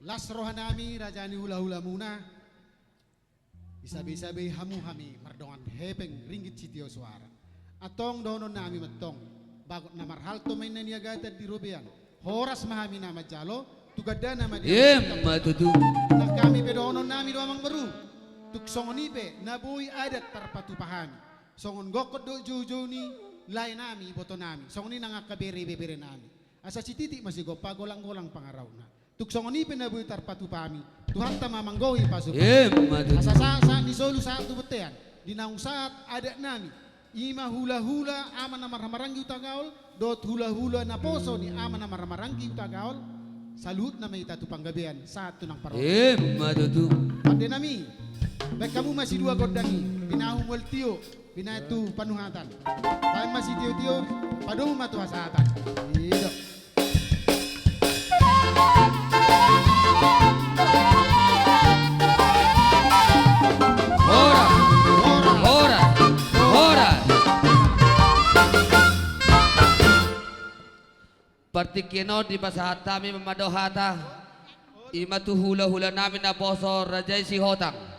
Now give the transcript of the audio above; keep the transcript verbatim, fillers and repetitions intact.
Las rohanami raja ni hulahulamuna. Isabeisabe hamu hami mardongan hepeng ringgit sitio suara. Antong dohononnami ma antong, bagot na marhalto ma inna niagatan di robean. Horas ma hami na manjalo, tu gandana ma di. Emma tutu. Nang hami pe dohononnami do amang boru. Tung songon i pe na boi adat tarpatupa hami, songon gokhon dohot joujou ni laenami ibotonami, songon i nang angka bere ibeberenami. Asa sititik ma sigompa, golanggolang pangarahutna. Tung songon i pe na boi tarpatupa hami, Tuhanta ma manggohi pasupasu. Emma tutu. Asa sahat, sahat ni solu sahat tu bontean, di naung sahat adatnami, i ma hulahula ama na marhahamaranggi Hutagaol dohot hulahula naposo ni ama na marhahamaranggi Hutagaol, saluhutna ma hita tu panggabean sahat tu nang parroha. Emma tutu. Pandenami, baen hamu ma sidua gondang i, pinahu mual tio, pinahu tu panuhatan. Baen ma sitiotio, padomu ma tu hasahatan. I do. Horas, horas, horas. Partingkian on dipasahat hami ma mandok hata, i ma tu hulahulanami naposo Raja i Sihotang.